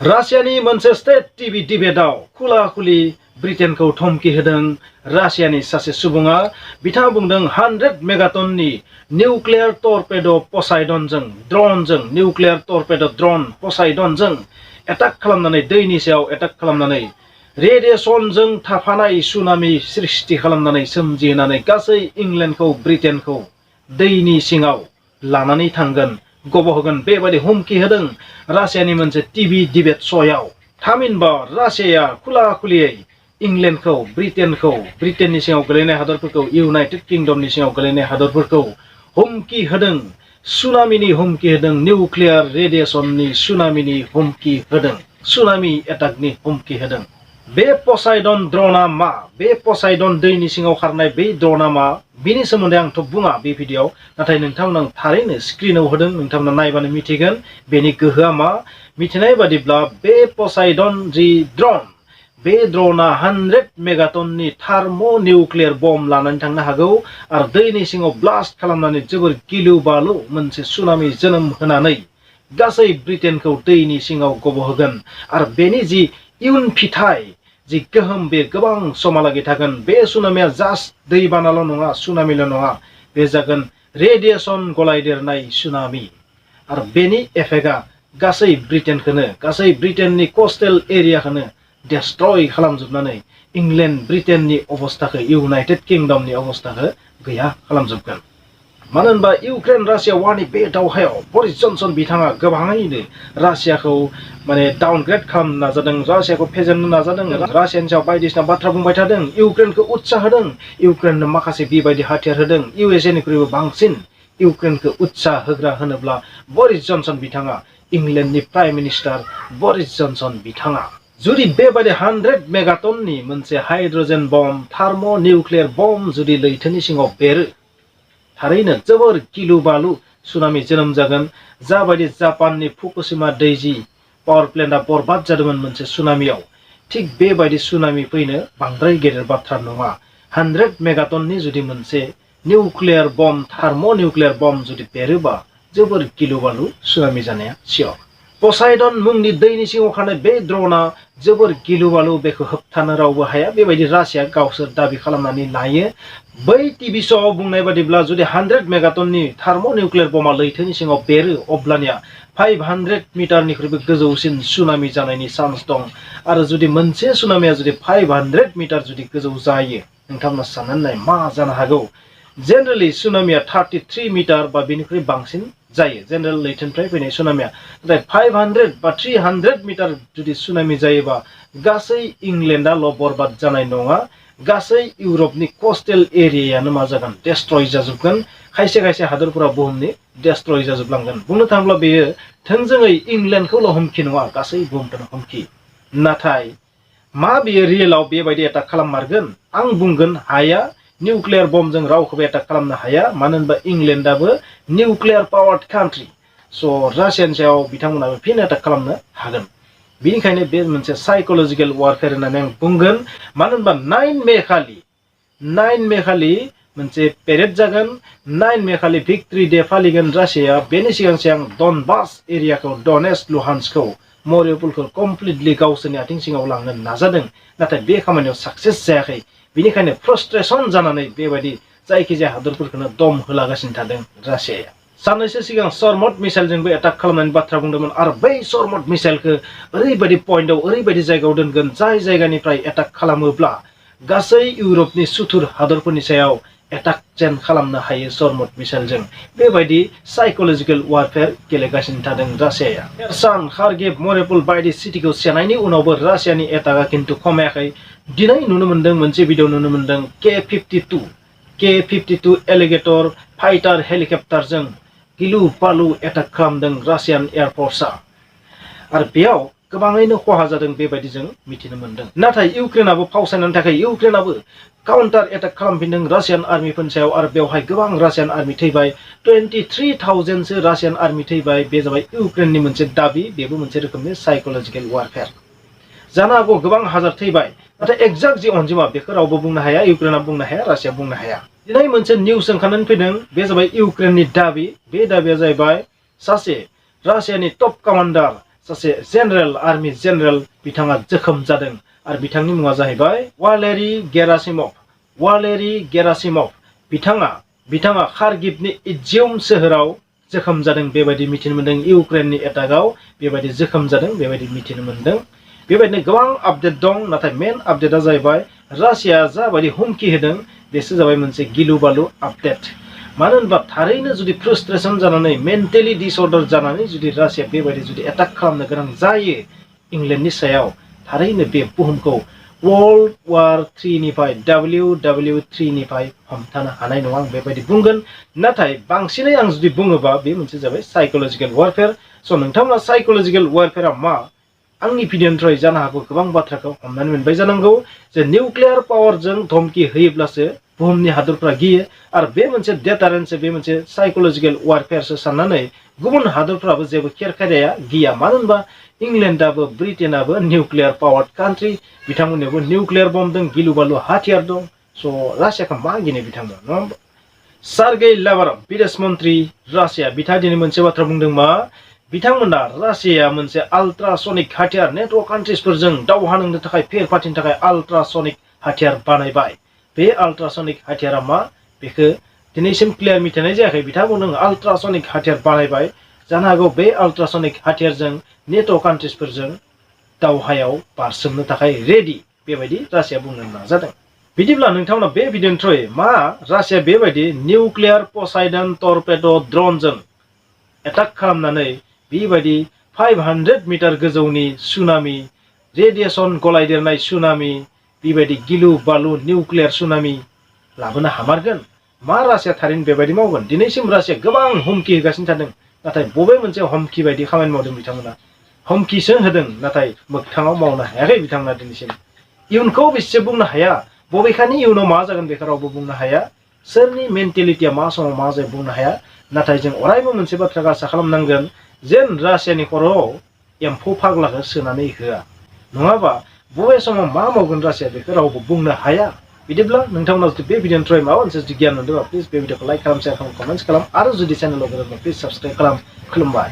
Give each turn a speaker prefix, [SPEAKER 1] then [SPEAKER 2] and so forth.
[SPEAKER 1] रासियानि मोनसे state TV डिबेटआव खुला-खुलि ब्रिटेनखौ धमकी होदों रासियानि सासे सुबुङा। बिथाङा बुंदों 100 मेगाटननि निउक्लियार टर्पेड' पसाइडनजों ड्रनजों निउक्लियार टर्पेड' ड्रन पसाइडनजों एटाक खालामनानै दैनि सायाव एटाक खालामनानै रेडिएसनजों थाफानाय सुनामि सृष्टि खालामनानै सोमजिहोनानै गासै इंलेन्डखौ ब्रिटेनखौ दैनि सिङाव लानानै थांगोन गबहोगोन बेबायदि हुमखि होदों रासियानि मोनसे टिभि डिबेट श'आव। थामहिनबा रासियाया खुला-खुलियै इंलेन्डखौ ब्रिटेननि सिङाव गोलैनाय हादरफोरखौ इउनाइटेड किंडमनि सिङाव गोलैनाय हादरफोरखौ हुमखि होदों, सुनामिनि हुमखि होदों, निउक्लियार रेडिएसननि सुनामिनि हुमखि होदों, सुनामि एटाकनि हुमखि होदों। बे पसाइडन ड्रना मा? बे पसाइडन दैनि सिङाव खारनाय बे ड्रना मा? बिनि सोमोन्दै आंथ' बुङा बे भिडिअ'आव, नाथाय नोंथांमोना थारैनो स्क्रिनाव होदों, नोंथांमोना नायबानो मिथिगोन बेनि गोहोआ मा। मिथिनाय बादिब्ला बे पसाइडन जि ड्रन, बे ड्रना 100 मेगाटननि थार्म' निउक्लियार बम लानानै थांनो हागौ आरो दैनि सिङाव ब्लास्ट खालामनानै जोबोर गिलु बालु मोनसे सुनामि जोनोम होनानै गासै ब्रिटेनखौ दैनि सिङाव गबहोगोन आरो बेनि जि इयुन फिथाइ जि गोहोम बे गोबां समहालागै थागोन। बे सुनामिया जास्ट दैबानाल' नङा, सुनामिल' नङा, बे जागोन रेडिएसन गलायदेरनाय सुनामि आरो बेनि एफेक्टआ गासै ब्रिटेनखौनो, गासै ब्रिटेननि कस्टेल एरियाखौनो डेस्ट्रय खालामजोबनानै इंलेन्ड ब्रिटेननि अबस्थाखौ, इउनाइटेड किंडमनि अबस्थाखौ गैया खालामजोबगोन। मानो होनबा इउक्रेन रासिया वारनि बे दावहायाव बरिस जनसन बिथाङा गोबाङैनो रासियाखौ डाउनग्रेड खालामनो नाजादों, रासियाखौ फेजेननो नाजादों, रासियानि सायाव बायदिसिना बाथ्रा बुंबाय थादों, इउक्रेनखौ उत्साह होदों, इउक्रेननो माखासे बेबायदि हाथियार होदों। इउएसएनिख्रुइबो बांसिन इउक्रेनखौ उत्साह होग्रा होनोब्ला बरिस जनसन बिथाङा, इंलेन्डनि प्राइम मिनिस्टार बरिस जनसन बिथाङा। जुदि बेबायदि 100 मेगाटननि मोनसे हाइड्रजेन बम, थार्म' निउक्लियार बम जुदि लैथोनि सिङाव बेरो, थारैनो जोबोर गिलु बालु सुनामि जोनोम जागोन। जाबायदि जापाननि फुकुशिमा दैजि पावार प्लेन्टआ बरबाद जादोंमोन मोनसे सुनामियाव, थिग बेबायदि सुनामि फैनो बांद्राय गेदेर बाथ्रा नङा। 100 मेगाटननि जुदि मोनसे निउक्लियार बम, थार्म' निउक्लियार बम जुदि बेरोबा जोबोर गिलु बालु सुनामि जानाया सियर। पसाइडन मुंनि दैनि सिङाव खारनाय बे ड्रना जोबोर गिलु बालु, बेखौ होबथानो रावबो हाया, बेबायदि रासिया गावसोर दाबि खालामनानै लायो। बै टिभि श'आव बुंनाय बादिब्ला जुदि 100 मेगाटननि थार्म' निउक्लियार बमा लैथोनि सिङाव बेरो अब्लानिया 500 मिटारनिख्रुइबो गोजौसिन सुनामि जानायनि चान्स दं। आरो जुदि मोनसे सुनामिया जुदि 500 मिटार जुदि गोजौ जायो, नोंथांमोना साननानै नाय मा जानो हागौ। जेनेरेलि सुनामिया 33 मिटार बा बेनिख्रुइ बांसिन जायो, जेनेरेल लैथोनिफ्राय फैनाय सुनामिया। नाथाय 500 बा 300 मिटार जुदि सुनामि जायोबा गासै इंलेन्डआल' बरबाद जानाय नङा, गासै इउरपनि कस्टेल एरियायानो मा जागोन, डेस्ट्रय जाजोबगोन। खायसे खायसे हादरफोरा बुहुमनि डेस्ट्रय जाजोबलांगोन। बुंनो थाङोब्ला बेयो थोंजोङै इंलेन्डखौल' हुमखि नङा, गासै बुहुमखौनो हुमखि। नाथाय मा बेयो रियेलाव बेबायदि एटाक खालाममारगोन? आं बुंगोन हाया, निउक्लियार बमजों रावखौबो एटाक खालामनो हाया। मानो होनबा इंलेन्डआबो निउक्लियार पावार्ड कान्ट्रि, स' रासियानि सायाव बिथांमोनाबो फिन एटाक खालामनो हागोन। बेनिखायनो बे मोनसे साइकोलजिकेल वारफेयार होननानै आं बुंगोन। मानो होनबा 9 मे खालि मोनसे पेरेड जागोन। 9 मे खालि भिक्ट्रि डे फालिगोन रासियाया। बेनि सिगां सिगां डनबास एरियाखौ, डनेट्स्क, लुहान्स्कखौ, मरिउपलखौ कमप्लिटलि गावसोरनि आथिं सिङाव लांनो नाजादों, नाथाय बे खामानियाव साक्सेस जायाखै। बेनिखायनो फ्रास्ट्रेसन जानानै बेबायदि जायखिजाया हादरफोरखौनो दम होलागासिनो थादों रासियाया। साननैसो सिगां सर्मट मिसाइलजोंबो एटाक खालामनायनि बाथ्रा बुंदोंमोन आरो बै सर्मट मिसाइलखौ ओरैबायदि पइन्टआव, ओरैबायदि जायगायाव दोनगोन जाय जायगानिफ्राय एटाक खालामोब्ला गासै इउरपनि सुथुर हादरफोरनि सायाव एटाक जेन खालामनो हायो सर्मट मिसाइलजों। बेबायदि साइकोलजिकेल वारफेयार गेलेगासिनो थादों रासियाया। खेरसन, खार्किभ, मरिउपल बायदि सिटिखौ सेनायनि उनावबो रासियानि एटाकआ खिन्थु खमायाखै। दिनै नुनो मोन्दों, मोनसे भिडिअ नुनो मोन्दों, K-52 एलिगेटर फाइटार हेलिकप्टारजों गिलु बालु एटाक खालामदों रासियान एयारफर्सआ आरो बेयाव गोबाङैनो खहा जादों बेबायदि जों मिथिनो मोन्दों। नाथाय इउक्रेनाबो फावसायनानै थाखाय इउक्रेनाबो काउन्टार एटाक खालामफिनदों रासियान आर्मिफोरनि सायाव आरो बेवहाय गोबां रासियान आर्मि थैबाय। 23,000सो रासियान आर्मि थैबाय। बे जाबाय इउक्रेननि मोनसे दाबि, बेबो मोनसे रोखोमनि साइकोलजिकेल वारफेयार। जानो हागौ गोबां हाजार थैबाय, नाथाय एक्जाक्ट जि अनजिमा बेखौ रावबो बुंनो हाया, इउक्रेना बुंनो हाया, रासिया बुंनो हाया। दिनै मोनसे निउस ओंखारनानै फैदों, बे जाबाय इउक्रेननि दाबि। बे दाबिया जाहैबाय सासे रासियानि टप कमान्डार सासे जेनेरेल आर्मी जेनेरेल बिथाङा जोखोम जादों आरो बिथांनि मुङा जाहैबाय वालेरी गेरासिमभ बिथाङा खारगिभनि इज्युम सोहोराव जोखोम जादों बेबायदि मिथिनो मोन्दों। इउक्रेननि एटाकआव बेबायदि जोखोम जादों बेबायदि मिथिनो मोन्दों। बेबायदिनो गोबां आपडेट दं, नाथाय मेन आपडेटआ जाहैबाय रासिया जाबायदि हुमखि होदों बेसो जाबाय मोनसे गिलु बालु आपडेट। मानो होनबा थारैनो जुदि फ्रास्ट्रेसन जानानै मेन्टेलि डिसअर्डार जानानै जुदि रासिया बेबायदि जुदि एटाक खालामनो गोनां जायो इंलेन्डनि सायाव, थारैनो बे बुहुमखौ वर्ल्ड वार 3 निफ्राय WW3 निफ्राय हमथानो हानाय नङा आं बेबायदि बुंगोन। नाथाय बांसिनै आं जुदि बुङोबा बे मोनसे जाबाय साइकोलजिकेल वारफेयार। स' नोंथांमोना साइकोलजिकेल वारफेयारा मा आंनि भिडिअनिफ्राय जानो हागौ गोबां बाथ्राखौ हमनानै मोनबाय जानांगौ जे निउक्लियार पावारजों धमकि होयोब्लासो बुहुमनि हादरफ्रा गियो आरो बे मोनसे डेटारेन्स बे मोनसे साइकोलजिकेल वारफेयारसो साननानै गुबुन हादरफ्राबो जेबो खेरखेराया गिया। मानो होनबा इंलेन्डआबो ब्रिटेनाबो निउक्लियार पावार कान्ट्रि, बिथांमोननियावबो निउक्लियार बम दं, गिलु बालु हाथियार दं। स' रासियाखौ मा गिनो बिथांमोन, नङा होमबा? सार्गेई लाभारभ बिदेश मन्त्रि रासिया बिथाङा दिनै मोनसे बाथ्रा बुंदों मा बिथांमोना रासियाया मोनसे आल्ट्रासनिक हाथियार नेटवर्क कान्ट्रिसफोरजों दावहा नांनो थाखाय फेर फाथिनो थाखाय आल्ट्रासनिक हाथियार बानायबाय। बे आल्ट्रासनिक हाथियारा मा बेखौ दिनैसिम क्लियार मिथिनाय जायाखै। बिथाङा बुंदों आल्ट्रासनिक हाथियार बानायबाय, जानो हागौ बे आल्ट्रासनिक हाथियारजों नेट' कान्ट्रिसफोरजों दावहायाव बारसोमनो थाखाय रेडि बेबायदि रासिया बुंनो नाजादों। बिदिब्ला नोंथांमोना बे भिडिअनि थ्रुयै मा रासिया बेबायदि निउक्लियार पसाइडन टर्पेड' ड्रनजों एटाक खालामनानै बेबायदि 500 मिटार गोजौनि सुनामि, रेडिएसन गलायदेरनाय सुनामि, बेबायदि गिलु बालु निउक्लियार सुनामि लाबोनो हामारगोन? मा रासिया थारैनो बेबायदि मावगोन? दिनैसिम रासिया गोबां हुमखि होगासिनो थादों, नाथाय बबे मोनसे हुमखि बायदि खामानि मावदों बिथांमोना? हुमखिसो होदों नाथाय मोगथाङाव मावनो हायाखै बिथांमोना दिनैसिम। इयुनखौ बिसोर बुंनो हाया, बबेखानि इयुनाव मा जागोन बेखौ रावबो बुंनो हाया। सोरनि मेन्टेलिटिया मा समाव मा जायो बुंनो हाया। नाथाय जों अरायबो मोनसे बाथ्राखौ आसा खालामनांगोन जेन रासियानि खर'आव एम्फौ फाग्लाखौ सोनानै होआ, नङाबा बबे समाव मा मावगोन रासिया बेखौ रावबो बुंनो हाया। बिदिब्ला नोंथांमोना जुदि बे भिडिअनि थ्रुयै माबा मोनसे जुदि गियान मोनदोंबा प्लिज बे भिडिअखौ लाइक खालाम, शेयार खालाम, कमेन्ट्स खालाम आरो जुदि चेनेलाव गोदानबा प्लिज साबस्क्राइब खालाम। खुलुमबाय।